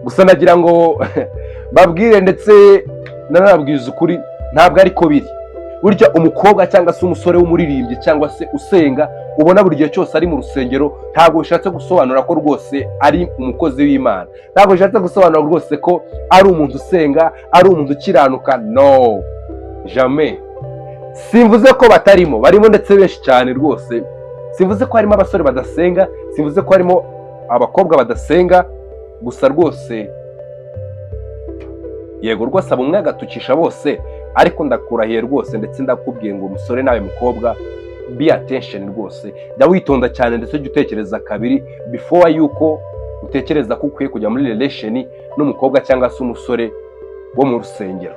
Gusa nagira ngo babwire ndetse nanababwiza ukuri, ntabwo ariko biri. Burya umukobwa cyangwa se umusore w'umuririmbyi cyangwa se usenga, ubona buri gihe cyose ari mu rusengero, ntabwo bishatse gusobanura ko rwose ari umukozi w'Imana, ntabwo bishatse gusobanura rwose ko ari umuntu usenga, ari umuntu ukiranuka. No, jamais. Simvuze ko batarimo, barimo ndetse benshi cyane rwose. Simvuze ko harimo abasore badasenga, simvuze ko harimo abakobwa badasenga. Gusa rwose, yego rwose, abo umwe agatukisha bose, ariko ndakurahiye rwose ndetse ndakubwiye ngo umusore nawe mukobwa, be attention rwose, jya witonda cyane ndetse ujye utekereza kabiri before yuko utekereza ko ukwiye kujya muri relation n'umukobwa cyangwa se umusore wo mu rusengero.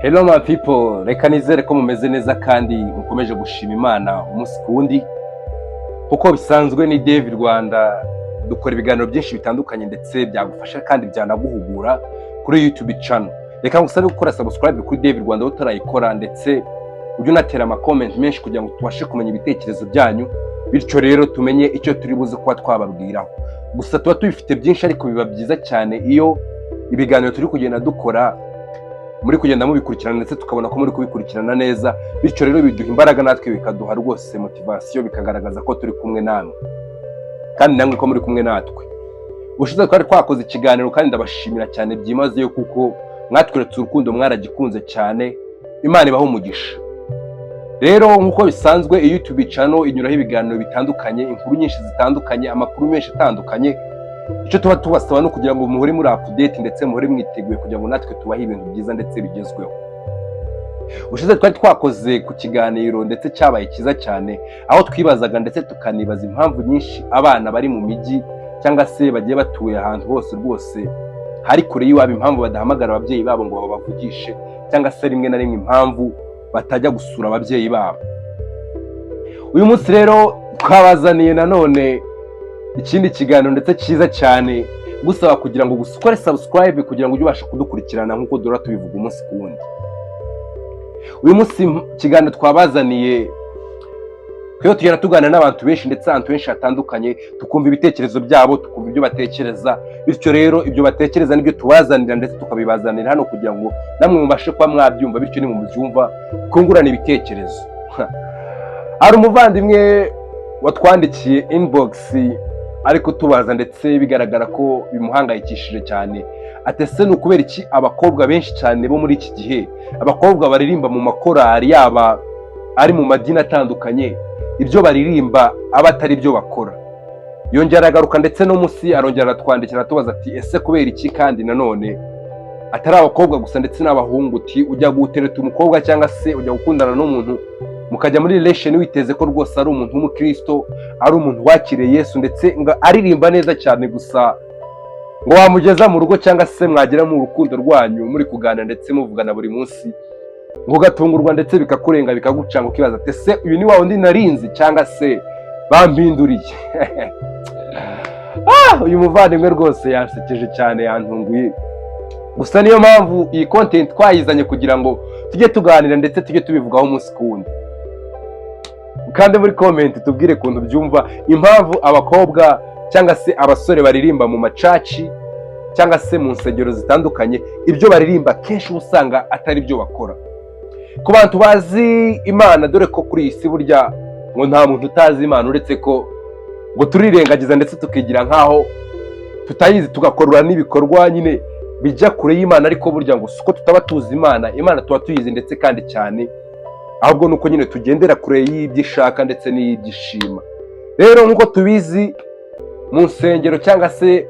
Hello my people, reka nizere ko mumeze neza kandi mukomeje gushima Imana umunsi ku wundi. Uko bisanzwe ni Dave Rwanda, dukora ibiganiro byinshi bitandukanye ndetse byagufasha kandi byanaguhugura kuri YouTube channel. Reka ngusabe gukora subscribe kuri Dave Rwanda utarayikora, ndetse ujye unatera ama comment menshi kugira ngo tubashe kumenya ibitekerezo byanyu, bityo rero tumenye icyo turi buze kuba twababwiraho. Gusa tuba tubifite byinshi, ariko biba byiza cyane iyo ibiganiro turi kugenda dukora muri kugenda mubikurikirana, ndetse tukabona ko muri kubikurikirana neza. Bityo rero biduha imbaraga natwe, bikaduha rwose motivation, bikagaragaza ko turi kumwe namwe kandi namwe ko muri kumwe natwe. Ubushize twari twakoze ikiganiro kandi ndabashimira cyane byimazeyo, kuko mwatweretse urukundo, mwaragikunze cyane. Imana ibahe umugisha. Rero nk'uko bisanzwe, iyi YouTube channel inyuraho ibiganiro bitandukanye, inkuru nyinshi zitandukanye, amakuru menshi atandukanye. Icyo tuba tubasaba ni ukugira ngo muhore muri update ndetse muhore mwiteguye kugira ngo natwe tubahe ibintu byiza ndetse bigezweho. Ushize twari twakoze ku kiganiro ndetse cyabaye cyiza cyane, aho twibazaga ndetse tukanibaza impamvu nyinshi abana bari mu mijyi cyangwa se bagiye batuye ahantu hose rwose hari kure y'iwabo, impamvu badahamagara ababyeyi babo ngo babavugishe, cyangwa se rimwe na rimwe impamvu batajya gusura ababyeyi babo. Uyu munsi rero twabazaniye nanone ikindi kiganiro ndetse cyiza cyane, gusaba kugira ngo gusa ukore subscribe kugira ngo ujye ubasha kudukurikirana nk'uko duhora tubivuga umunsi ku wundi. Uyu munsi ikiganiro twabazaniye, twebwe tugenda tuganira n'abantu benshi ndetse ahantu henshi hatandukanye, tukumva ibitekerezo byabo, tukumva ibyo batekereza. Bityo rero ibyo batekereza nibyo tubazanira ndetse tukabibazanira hano kugira ngo namwe mubashe kuba mwabyumva, bityo nimubyumva twungurane ibitekerezo. Hari umuvandimwe watwandikiye inbox ari kutubaza, ndetse bigaragara ko bimuhangayikishije cyane, ati: "Ese ni ukubera iki abakobwa benshi cyane bo muri iki gihe, abakobwa baririmba mu makorari, yaba ari mu madini atandukanye, ibyo baririmba aba atari byo bakora?" Yongera aragaruka ndetse no munsi arongera aratwandikira, aratubaza ati: "Ese kubera iki kandi nanone atari abakobwa gusa ndetse n'abahungu?" Uti ujya gutereta umukobwa cyangwa se ujya gukundana n'umuntu, mukajya muri relation, witeze ko rwose ari umuntu w'umukristo, ari umuntu wakiriye Yesu, ndetse ngo aririmba neza cyane. Gusa ngo wamugeza mu rugo cyangwa se mwagera mu rukundo rwanyu, muri kuganira ndetse muvugana buri munsi, ngo ugatungurwa ndetse bikakurenga, bikagucanga, ukibaza ati: "Ese uyu ni wa wundi narinzi cyangwa se bampinduriye?" Uyu muvandimwe rwose yansekeje cyane, yantunguye. Gusa niyo mpamvu iyi content twayizanye, kugira ngo tujye tuganira ndetse tujye tubivugaho umunsi ku wundi. Kandi muri comment tubwire ukuntu byumva, impamvu abakobwa cyangwa se abasore baririmba mu ma church cyangwa se mu nsengero zitandukanye, ibyo baririmba kenshi uba usanga atari byo bakora. Ku bantu bazi Imana, dore ko kuri iyi si burya ngo nta muntu utazi Imana, uretse ko ngo turirengagiza ndetse tukigira nk'aho tutayizi, tugakorora n'ibikorwa nyine bijya kure y'Imana. Ariko burya ngo siko tutaba tuzi Imana, Imana tuba tuyizi ndetse kandi cyane, ahubwo ni uko nyine tugendera kure y'ibyo ishaka ndetse n'ibyo ishima. Rero nk'uko tubizi, mu nsengero cyangwa se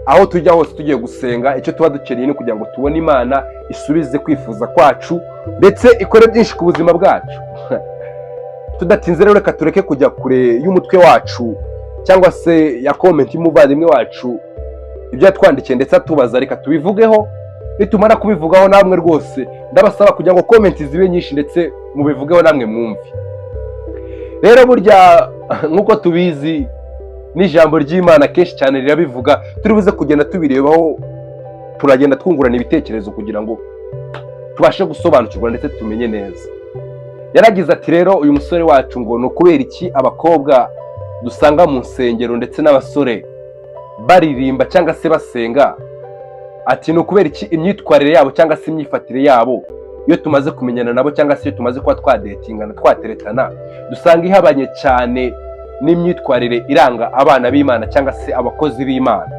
aho tujya hose tugiye gusenga, icyo tuba dukeneye ni ukugira ngo tubone Imana isubize kwifuza kwacu ndetse ikore byinshi ku buzima bwacu. Tudatinze rero, reka tureke kujya kure y'umutwe wacu cyangwa se ya comment y'umuvandimwe wacu, ibyo yatwandikiye ndetse atubaza, reka tubivugeho. Nitumara kubivugaho, namwe rwose ndabasaba kugira ngo comment zibe nyinshi ndetse mubivugeho namwe mwumve. Rero burya nk'uko tubizi, n'ijambo ry'Imana kenshi cyane rirabivuga. Turi buze kugenda tubirebaho, turagenda twungurana ibitekerezo kugira ngo tubashe gusobanukirwa ndetse tumenye neza. Yaragize ati: "Rero uyu musore wacu ngo ni ukubera iki abakobwa dusanga mu nsengero ndetse n'abasore baririmba cyangwa se basenga?" Ati: "Ni ukubera iki imyitwarire yabo cyangwa se imyifatire yabo, iyo tumaze kumenyana nabo cyangwa se iyo tumaze kuba twadetingana, twateretana, dusanga ihabanye cyane n'imyitwarire iranga abana b'Imana cyangwa se abakozi b'Imana?"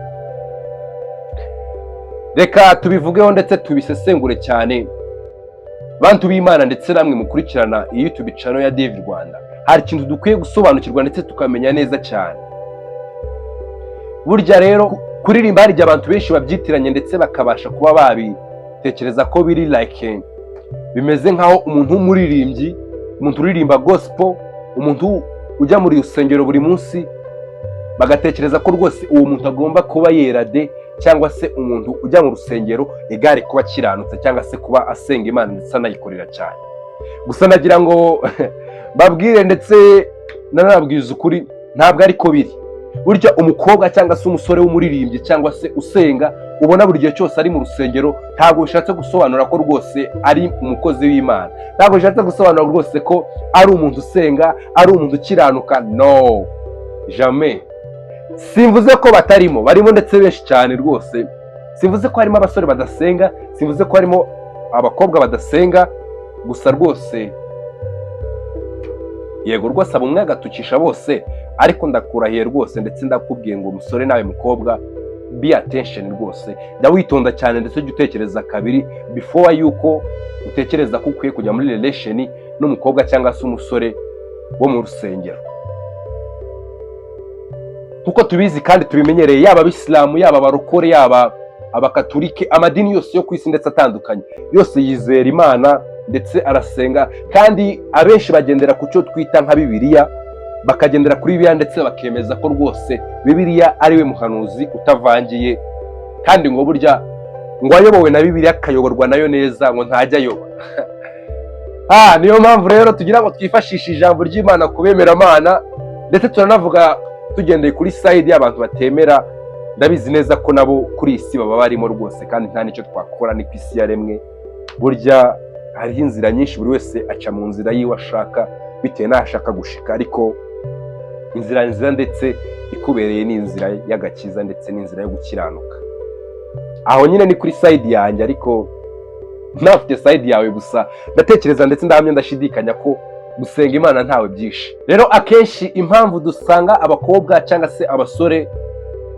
Reka tubivugeho ndetse tubisesengure cyane, bantu b'Imana ndetse namwe mukurikirana iyi YouTube channel ya Dave Rwanda. Hari ikintu dukwiye gusobanukirwa ndetse tukamenya neza cyane. Burya rero kuririmba, hari igihe abantu benshi babyitiranye ndetse bakabasha kuba babitekereza ko biri like, bimeze nk'aho umuntu w'umuririmbyi, umuntu uririmba gospel, umuntu ujya muri rusengero buri munsi, bagatekereza ko rwose uwo muntu agomba kuba yera de, cyangwa se umuntu ujya mu rusengero egare kuba akiranutse cyangwa se kuba asenga Imana ndetse anayikorera cyane. Gusa nagira ngo babwire ndetse nanababwiza ukuri, ntabwo ariko biri. Burya umukobwa cyangwa se umusore w'umuririmbyi cyangwa se usenga, ubona buri gihe cyose ari mu rusengero, ntabwo bishatse gusobanura ko rwose ari umukozi w'Imana, ntabwo bishatse gusobanura rwose ko ari umuntu usenga, ari umuntu ukiranuka. No, jamais. Simvuze ko batarimo, barimo ndetse benshi cyane rwose. Simvuze ko harimo abasore badasenga, simvuze ko harimo abakobwa badasenga. Gusa rwose, yego rwose, abo umwe agatukisha bose, ariko ndakurahiye rwose ndetse ndakubwiye ngo umusore nawe mukobwa, be attention rwose, jya witonda cyane ndetse ujye utekereza kabiri before yuko utekereza ko ukwiye kujya muri relation n'umukobwa cyangwa se umusore wo mu rusengero. Nkuko tubizi kandi tubimenyereye, yaba Abisilamu, yaba Abarokore, yaba Abakaturike, amadini yose yo ku isi ndetse atandukanye, yose yizera Imana ndetse arasenga, kandi abenshi bagendera ku cyo twita nka Bibiliya, bakagendera kuri Bibiliya ndetse bakemeza ko rwose Bibiliya ari we muhanuzi utavangiye, kandi ngo burya ngo ayobowe na Bibiliya, akayoborwa nayo neza, ngo ntajya ayoba. Niyo mpamvu rero tugira ngo twifashishe ijambo ry'Imana ku bemeramana, ndetse turanavuga tugendeye kuri side y'abantu batemera. Ndabizi neza ko nabo kuri iyi si baba barimo rwose, kandi nta n'icyo twakora, ni ku isi yaremwe. Burya hariho inzira nyinshi, buri wese aca mu nzira yiwe ashaka bitewe n'aho ashaka gushika, ariko inzira nziza ndetse ikubereye ni inzira y'agakiza ndetse n'inzira yo gukiranuka. Aho nyine ni kuri side yanjye, ariko nawe ufite side yawe. Gusa ndatekereza ndetse ndahamya ndashidikanya ko gusenga Imana ntawe byishe. Rero akenshi impamvu dusanga abakobwa cyangwa se abasore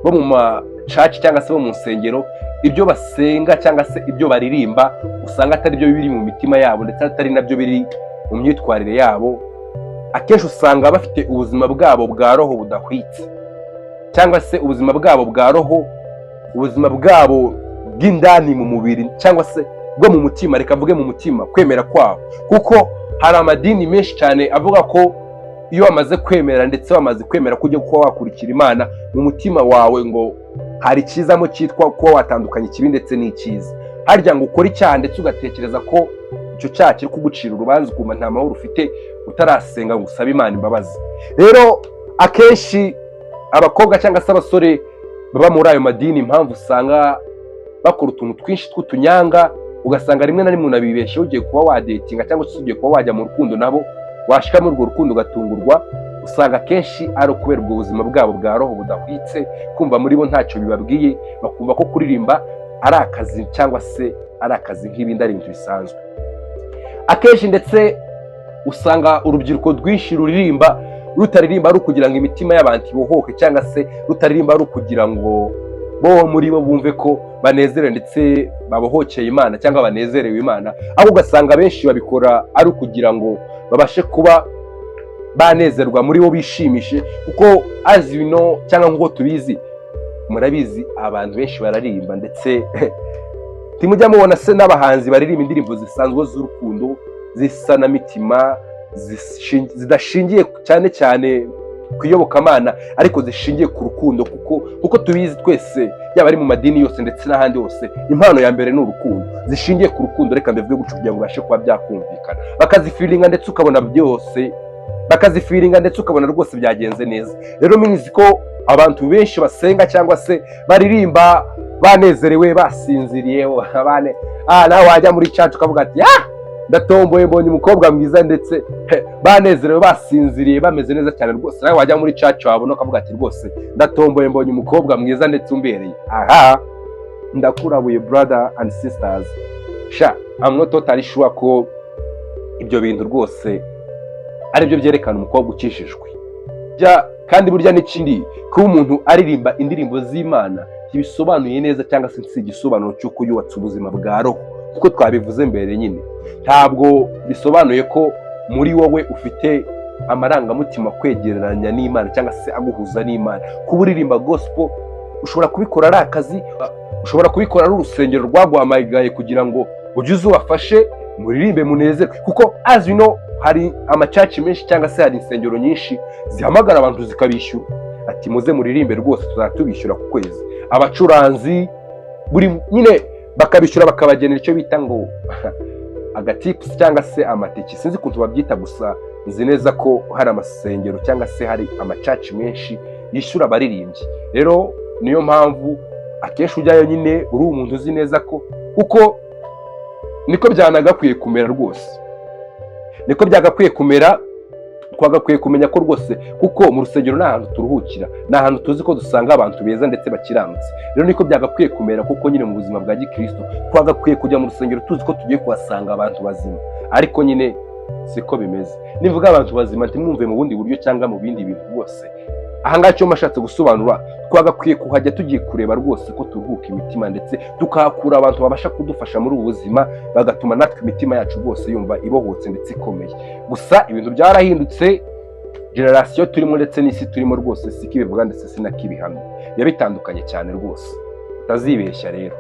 bo mu ma church cyangwa se bo mu nsengero, ibyo basenga cyangwa se ibyo baririmba usanga atari byo biri mu mitima yabo ndetse atari nabyo biri mu myitwarire yabo, akenshi usanga bafite ubuzima bwabo bwa roho budahwitse, cyangwa se ubuzima bwabo bwa roho, ubuzima bwabo bw'indani mu mubiri cyangwa se bwo mu mutima, reka mvuge mu mutima, kwemera kwabo. Kuko hari amadini menshi cyane avuga ko iyo wamaze kwemera ndetse wamaze kwemera ko ugiye kuba wakurikira Imana, mu mutima wawe ngo hari ikizamo cyitwa kuba watandukanya ikibi ndetse n'icyiza. Harya ngo ukore icyaha ndetse ugatekereza ko icyo cyaha kiri kugucira urubanza, ukumva nta mahoro ufite utarasenga ngo usabe Imana imbabazi. Rero akenshi abakobwa cyangwa se abasore baba muri ayo madini, impamvu usanga bakora utuntu twinshi tw'utunyanga, ugasanga rimwe na rimwe unabibeshye ugiye kuba wadetinga cyangwa se ugiye kuba wajya mu rukundo nabo, washika muri urwo rukundo ugatungurwa, usanga akenshi ari ukubera ubwo buzima bwabo bwa roho budahwitse, kumva muri bo ntacyo bibabwiye, bakumva ko kuririmba ari akazi cyangwa se ari akazi nk'ibindi, ari ibintu bisanzwe. Akenshi ndetse usanga urubyiruko rwinshi ruririmba rutaririmba ari ukugira ngo imitima y'abantu ibohoke, cyangwa se rutaririmba ari ukugira ngo bo muri bo bumve ko banezerewe ndetse babohokeye Imana cyangwa banezerewe Imana, ahubwo ugasanga abenshi babikora ari ukugira ngo babashe kuba banezerwa muri bo, bishimishe, kuko as you know, cyangwa nk'uko tubizi, murabizi, abantu benshi bararirimba. Ndetse ntimujya mubona se n'abahanzi baririmba indirimbo zisanzwe z'urukundo, z'isanamitima, zidashingiye cyane cyane ku iyobokamana ariko zishingiye ku rukundo? Kuko nkuko tubizi twese, yaba ari mu madini yose ndetse n'ahandi hose, impano ya mbere ni urukundo, zishingiye ku rukundo, reka mbivuge gutyo kugira ngo ubashe kuba byakumvikana. Bakazifeelinga ndetse ukabona byose, bakazifeelinga ndetse ukabona rwose byagenze neza. Rero means ko abantu benshi basenga cyangwa se baririmba banezerewe, basinziriye, bane nawe wajya muri church ukavuga ati: "Ah, Ndatomboye, mbonye umukobwa mwiza, ndetse he, banezerewe, basinziriye, bameze neza cyane rwose. Nawe wajya muri church wabona ukavuga ati: "Rwose ndatomboye, mbonye umukobwa mwiza ndetse umbereye." Aha ndakurabuye, brother and sisters, sha, I'm not totally sure ko ibyo bintu rwose aribyo byerekana umukobwa ukijijwe. Kandi burya n'ikindi, kuba umuntu aririmba indirimbo z'Imana ntibisobanuye neza cyangwa se si igisobanuro cy'uko yubatse ubuzima bwa roho, kuko twabivuze mbere nyine, ntabwo bisobanuye ko muri wowe ufite amarangamutima kwegeranya n'Imana cyangwa se aguhuza n'Imana. Kuba uririmba gospel, ushobora kubikora ari akazi, ushobora kubikora ari urusengero rwaguhamagaye kugira ngo ujye uza ubafashe muririmbe munezerwe, kuko as you know, hari ama church menshi cyangwa se hari insengero nyinshi zihamagara abantu zikabishyura, ati: "Muze muririmbe rwose, tuzajya tubishyura ku kwezi." Abacuranzi buri nyine bakabishyura, bakabagenera icyo bita ngo aga tips cyangwa se amatike, sinzi ukuntu babyita, gusa nzi neza ko hari amasengero cyangwa se hari ama church menshi yishyura abaririmbyi. Rero niyo mpamvu akenshi ujyayo nyine uri umuntu uzi neza ko, kuko niko byanagakwiye kumera rwose, niko byagakwiye kumera. Twagakwiye kumenya ko rwose, kuko mu rusengero ni ahantu turuhukira, ni ahantu tuzi ko dusanga abantu beza ndetse bakiranutse. Rero niko byagakwiye kumera, kuko nyine mu buzima bwa gikristo twagakwiye kujya mu rusengero tuzi ko tugiye kuhasanga abantu bazima, ariko nyine siko bimeze. Nivuga abantu bazima, ntimwumve mu bundi buryo cyangwa mu bindi bintu rwose. Ahangaha icyo mashatse gusobanura, twagakwiye kuhajya tugiye kureba rwose ko turuhuka imitima, ndetse tukahakura abantu babasha kudufasha muri ubu buzima, bagatuma natwe imitima yacu rwose yumva ibohotse ndetse ikomeye. Gusa ibintu byarahindutse, generation turimo ndetse n'isi turimo rwose siko ibivuga ndetse sinakibihamya, biba bitandukanye cyane rwose, utazibeshya rero.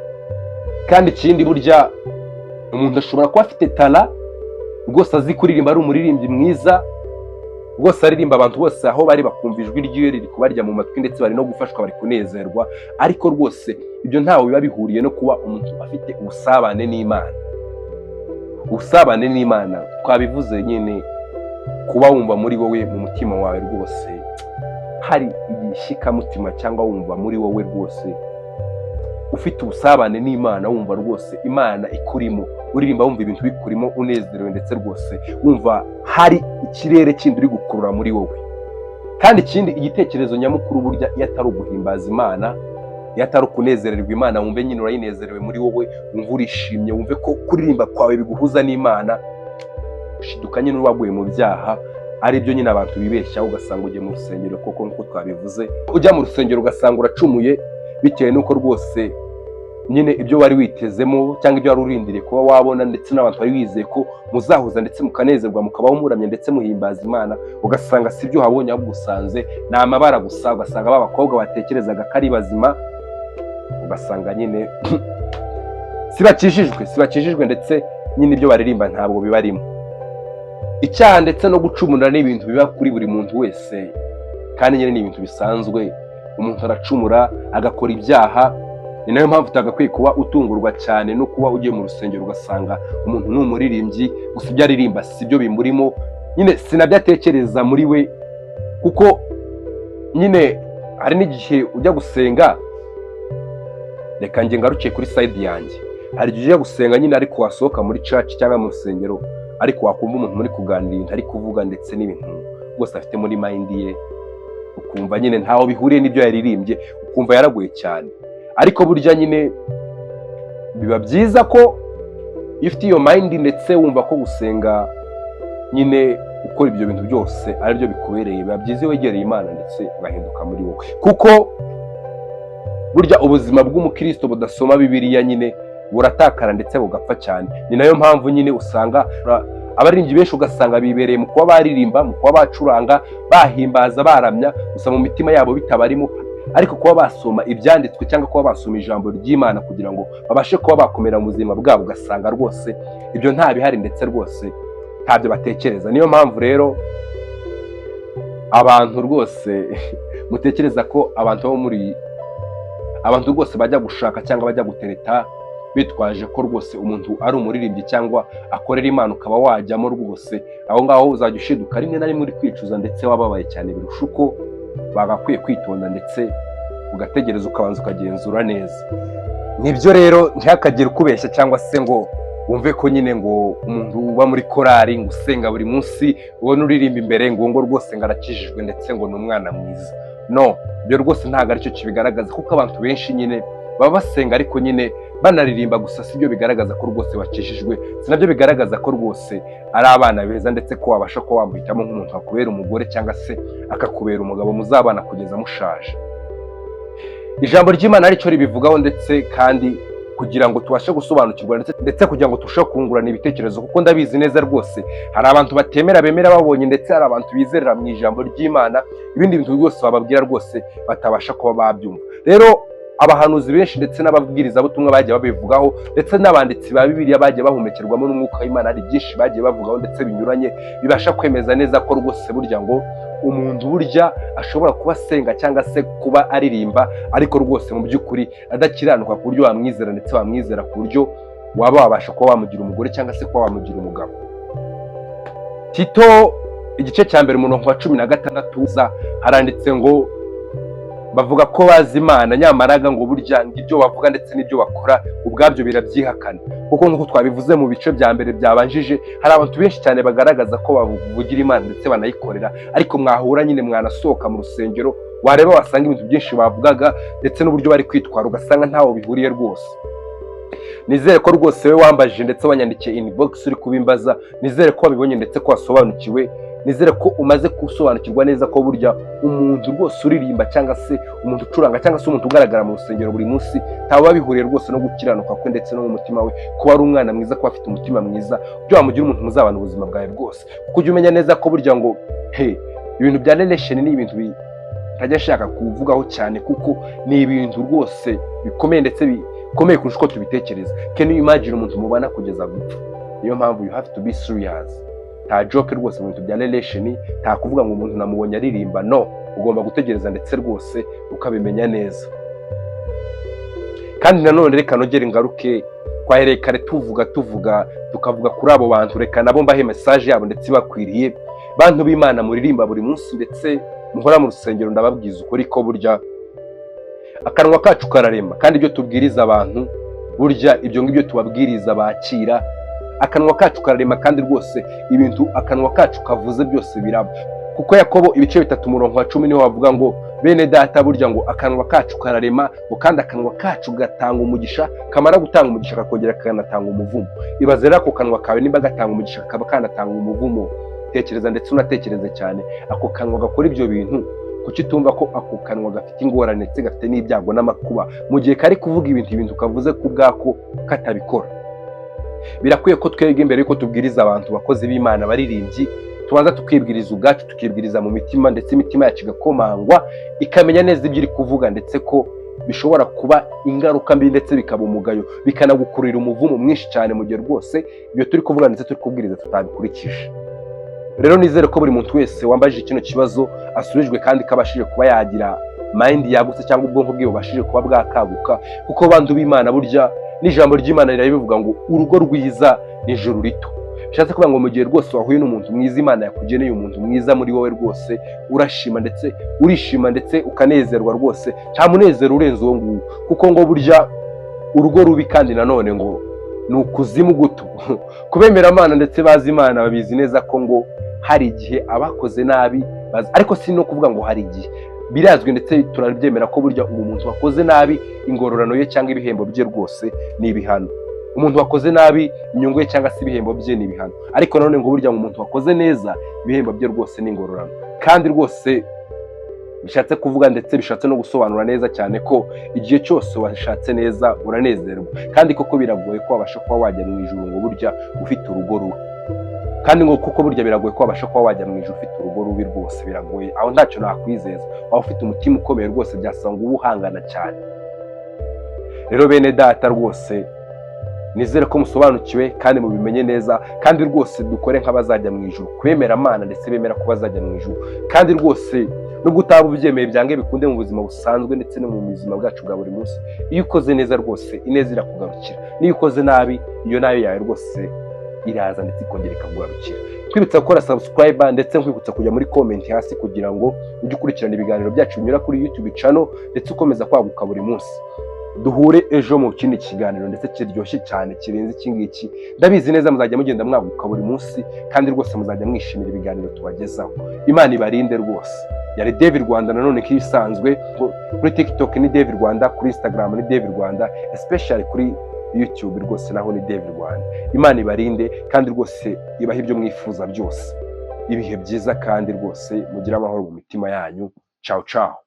Kandi ikindi, burya umuntu ashobora kuba afite talent rwose, azi kuririmba, ari umuririmbyi mwiza rwose, aririmba abantu bose aho bari bakumva ijwi ryiwe riri kubarya mu matwi, ndetse bari no gufashwa, bari kunezerwa, ariko rwose ibyo ntawe biba bihuriye no kuba umuntu afite ubusabane n'Imana. Ubusabane n'Imana twabivuze nyine, kuba wumva muri wowe, mu mutima wawe rwose hari igishikamutima, cyangwa wumva muri wowe rwose ufite ubusabane n'Imana, wumva rwose Imana ikurimo, uririmba wumva ibintu bikurimo, unezerewe, ndetse rwose wumva hari ikirere kindi uri gukurura muri wowe. Kandi ikindi, igitekerezo nyamukuru burya iyo atari uguhimbaza Imana, iyo atari ukunezererwa Imana, wumve nyine urayinezerewe muri wowe, wumve urishimye, wumve ko kuririmba kwawe biguhuza n'Imana, ushiduka nyine waguye mu byaha. Ari byo nyine abantu bibeshyaho, ugasanga ugiye mu rusengero koko nk'uko twabivuze, ujya mu rusengero ugasanga uracumuye, bitewe n'uko rwose nyine ibyo wari witezemo cyangwa ibyo wari urindiriye kuba wabona, ndetse n'abantu wari wizeye ko muzahuza ndetse mukanezerwa, mukabaho muramya ndetse muhimbaza Imana, ugasanga si ibyo uhabonye, ahubwo usanze ni amabara gusa. Ugasanga ba bakobwa batekerezaga ko ari bazima, ugasanga nyine si bakijijwe, ndetse nyine ibyo baririmba ntabwo bibarimo. Icyaha ndetse no gucumura ni ibintu biba kuri buri muntu wese, kandi nyine ni ibintu bisanzwe. Umuntu aracumura, agakora ibyaha. Ni nayo mpamvu utagakwiye kuba utungurwa cyane no kuba ugiye mu rusengero ugasanga umuntu ni umuririmbyi, gusa ibyo aririmba si byo bimurimo nyine, sinabyo atekereza muri we. Kuko nyine hari n'igihe ujya gusenga, reka njye ngarukiye kuri side yanjye, hari igihe ujya gusenga nyine, ariko wasohoka muri church cyangwa mu rusengero, ariko wakumva umuntu muri kuganira, ibintu ari kuvuga ndetse n'ibintu rwose afite muri mind ye, ukumva nyine ntaho bihuriye n'ibyo yaririmbye, ukumva yaraguye cyane. Ariko burya nyine biba byiza ko iyo ufite iyo mind, ndetse wumva ko gusenga nyine, ukora ibyo bintu byose aribyo bikubereye, biba byiza iyo wegereye Imana ndetse ugahinduka muri wowe, kuko burya ubuzima bw'umukristo budasoma Bibiliya nyine buratakara ndetse bugapfa cyane. Ni nayo mpamvu nyine usanga abaririmbyi benshi, ugasanga bibereye mu kuba baririmba, mu kuba bacuranga, bahimbaza, baramya, gusa mu mitima yabo bitabarimo. Ariko kuba basoma ibyanditswe cyangwa kuba basoma ijambo ry'Imana kugira ngo babashe kuba bakomera mu buzima bwabo, ugasanga rwose ibyo nta bihari, ndetse rwose ntabyo batekereza. Niyo mpamvu rero abantu rwose mutekereza ko abantu bo muri abantu rwose bajya gushaka cyangwa bajya gutereta bitwaje ko rwose umuntu ari umuririmbyi cyangwa akorera Imana, ukaba wajyamo rwose, aho ngaho uzajya ushiduka rimwe na rimwe uri kwicuza ndetse wababaye cyane birusha uko bagakwiye kwitonda, ndetse ugategereza, ukabanza ukagenzura neza. Nibyo rero, ntihakagire ukubeshya cyangwa se ngo Wumve ko nyine ngo umuntu uba muri korari, ngo usenga buri munsi, ubona uririmba imbere, ngo rwose ngo arakijijwe ndetse ngo ni umwana mwiza. No, ibyo rwose ntabwo aricyo kibigaragaza, kuko abantu benshi nyine baba basenga ariko nyine banaririmba gusa, si byo bigaragaza ko rwose bakijijwe, si nabyo bigaragaza ko rwose ari abana beza, ndetse ko wabasha kuba wamuhitamo nk'umuntu wakubera umugore cyangwa se akakubera umugabo muzabana kugeza mushaje. Ijambo ry'Imana aricyo ribivugaho, ndetse kandi kugira ngo tubashe gusobanukirwa, ndetse kugira ngo turusheho kungurana ibitekerezo, kuko ndabizi neza rwose hari abantu batemera bemera babonye, ndetse hari abantu bizerera mu ijambo ry'Imana, ibindi bintu byose bababwira rwose batabasha kuba babyumva. Rero abahanuzi benshi ndetse n'ababwirizabutumwa bagiye babivugaho, ndetse n'abanditsi ba Bibiliya bagiye bahumekerwamo n'umwuka w'Imana, hari byinshi bagiye bavugaho ndetse binyuranye bibasha kwemeza neza ko rwose burya ngo umuntu burya ashobora kuba asenga cyangwa se kuba aririmba, ariko rwose mu by'ukuri adakiranuka ku buryo wamwizera, ndetse wamwizera ku buryo waba wabasha kuba wamugira umugore cyangwa se kuba wamugira umugabo. Tito igice cya 1 umurongo wa 16 haranditse ngo: "Bavuga ko bazi Imana, nyamaraga ngo burya ngo ibyo bavuga ndetse n'ibyo bakora ubwabyo birabyihakana." Kuko nk'uko twabivuze mu bice bya mbere byabanjije, hari abantu benshi cyane bagaragaza ko bavugira Imana ndetse banayikorera, ariko mwahura nyine mwanasohoka mu rusengero, wareba wasanga ibintu byinshi bavugaga ndetse n'uburyo bari kwitwara, ugasanga ntaho bihuriye rwose. Nizere ko rwose we wambajije ndetse wanyandikiye inbox uri kubimbaza, nizere ko wabibonye ndetse ko wasobanukiwe. Nizere ko umaze gusobanukirwa neza ko burya umuntu rwose uririmba cyangwa se umuntu ucuranga cyangwa se umuntu ugaragara mu rusengero buri munsi, ntawe bihuriye rwose no gukiranuka kwe ndetse no mu mutima we, kuba ari umwana mwiza, kuba afite umutima mwiza, byo wamugira umuntu muzabana ubuzima bwawe bwose. Kuko ujya umenya neza ko burya ngo he ibintu bya relation ni ibintu ntajya ashaka kuvugaho cyane, kuko ni ibintu rwose bikomeye, ndetse bikomeye kurusha uko tubitekereza. Can you imagine umuntu mubana kugeza gupfa? Niyo mpamvu you have to be serious. Nta joke rwose mu bintu bya relation, nta kuvuga ngo umuntu namubonye aririmba. No, ugomba gutegereza ndetse rwose ukabimenya neza. Kandi nanone reka nongere ngaruke, twahereye kare tuvuga tukavuga kuri abo bantu, reka nabo mbahe message yabo ndetse ibakwiriye. Bantu b'Imana muririmba buri munsi ndetse muhora mu rusengero, ndababwiza ukuri ko burya akanwa kacu kararema, kandi ibyo tubwiriza abantu burya ibyo ngibyo tubabwiriza bakira. Akanwa kacu kararema, kandi rwose ibintu akanwa kacu kavuze byose biraba. Kuko Yakobo ibice 3 umurongo wa 10 niho bavuga ngo: "Bene data, burya ngo akanwa kacu kararema, ngo kandi akanwa kacu gatanga umugisha, kamara gutanga umugisha kakongera kakanatanga umuvumo." Ibaze rero ako kanwa kawe nimba gatanga umugisha kakaba kanatanga umuvumo. Tekereza ndetse unatekereze cyane, ako kanwa gakora ibyo bintu, kuki utumva ko ako kanwa gafite ingorane ndetse gafite n'ibyago n'amakuba mu gihe kari kuvuga ibintu kavuze ku bwako katabikora? Birakwiye ko twebwe imbere yuko tubwiriza abantu, bakozi b'Imana, baririmbyi, tubanza tukibwiriza ubwacu, tukibwiriza mu mitima, ndetse imitima yacu igakomangwa ikamenya neza ibyo iri kuvuga, ndetse ko bishobora kuba ingaruka mbi, ndetse bikaba umugayo, bikanagukururira umuvumo mwinshi cyane mu gihe rwose ibyo turi kuvuga ndetse turi kubwiriza tutabikurikije. Rero nizere ko buri muntu wese wambajije kino kibazo asubijwe, kandi ko abashije kuba yagira mind yagutse cyangwa ubwonko bwe bubashije kuba bwakaguka. Kuko bantu b'Imana, burya n'ijambo ry'Imana rirabivuga ngo: "Urugo rwiza ni ijuru rito." Bishatse kuvuga ngo mu gihe rwose wahuye n'umuntu mwiza, Imana yakugeneye umuntu mwiza muri wowe, rwose urashima ndetse urishima ndetse ukanezerwa rwose, nta munezero urenze uwo nguwo. Kuko ngo burya urugo rubi kandi nanone ngo ni ukuzimu guto. Kubemera Imana ndetse bazi Imana babizi neza ko ngo hari igihe abakoze nabi ariko si no kuvuga ngo hari igihe, birazwi ndetse turabyemera ko burya uwo muntu wakoze nabi ingororano ye cyangwa ibihembo bye rwose ni ibihano. Umuntu wakoze nabi inyungu ye cyangwa se ibihembo bye ni ibihano, ariko nanone ngo burya ngo umuntu wakoze neza ibihembo bye rwose ni ingororano. Kandi rwose bishatse kuvuga ndetse bishatse no gusobanura neza cyane ko igihe cyose washatse neza uranezerwa. Kandi koko biragoye ko wabasha kuba wajya mu ijuru ngo burya ufite urugo rubi. Kandi ngo kuko burya biragoye ko wabasha kuba wajya mu ijuru ufite urugo rubi, rwose biragoye, aho ntacyo nakwizeza. Waba ufite umutima ukomeye rwose, byasaba ngo ube uhangana cyane. Rero bene data, rwose nizere ko musobanukiwe kandi mubimenye neza, kandi rwose dukore nk'abazajya mu ijuru, kwemera Imana ndetse bemera ko bazajya mu ijuru. Kandi rwose nubwo utaba ubyemeye, byange bikunde mu buzima busanzwe ndetse no mu buzima bwacu bwa buri munsi, iyo ukoze neza rwose ineza irakugarukira, n'iyo ukoze nabi iyo nabi yawe rwose iraza ndetse ikongera ikakugarukira. Twibutsa gukora subscribe, ndetse nkwibutsa kujya muri comment hasi kugira ngo ujye ukurikirana ibiganiro byacu binyura kuri YouTube channel, ndetse ukomeza kwaguka buri munsi. Duhure ejo mu kindi kiganiro ndetse kiryoshye cyane kirenze iki ngiki. Ndabizi neza muzajya mugenda mwaguka buri munsi, kandi rwose muzajya mwishimira ibiganiro tubagezaho. Imana ibarinde rwose. Yari David Rwanda nanone nk'ibisanzwe. Kuri TikTok ni David Rwanda, kuri Instagram ni David Rwanda, especially kuri YouTube rwose naho ni David Rwanda. Imana ibarinde kandi rwose ibahe ibyo mwifuza byose. Ibihe byiza kandi rwose mugire amahoro mu mitima yanyu. Ciao ciao.